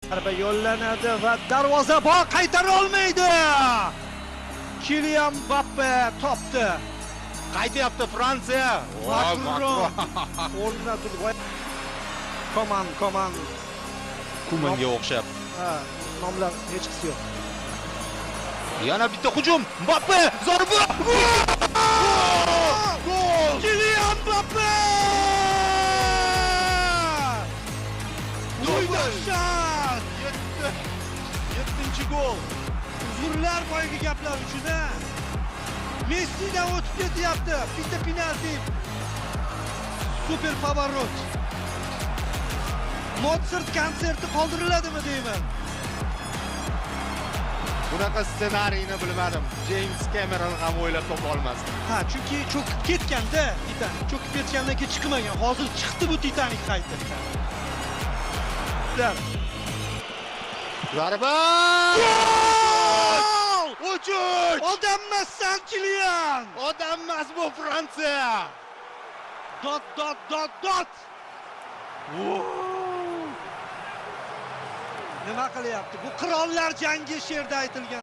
Zarba yo'llanadi va darvozabon qaytara olmaydi. Kilian Mbappe topdi. Qaytyapti Fransiya. Makron o'rnidan turdi. Koman, Koman. Kumanga o'xshab. Ha, nomlar hechqisi yo'q. Yana bitta hujum. Mbappe zarba. Gol! Kilian Mbappe! Voy dahshat! 7 gol. Uzrlar boyagi gaplar uchun ha. Messidan o'tib ketyapti. Bitta penalti. Super поворот. Motsart konserti qoldiriladimi deyman. Bunaqa ssenariyni bilmadim. James Cameron ham o'ylab topa olmasdi. Ha, chunki cho'kib ketganda Titanik, cho'kib ketgandan keyin chiqmagan. Hozir chiqdi bu Titanik qayta. Zarba! Gol! 3! Odammassan Kilian! Odammas bu Fransiya! Dot dot dot dot! Nima qilyapti? Bu qirollar jangi she'rda aytilgan.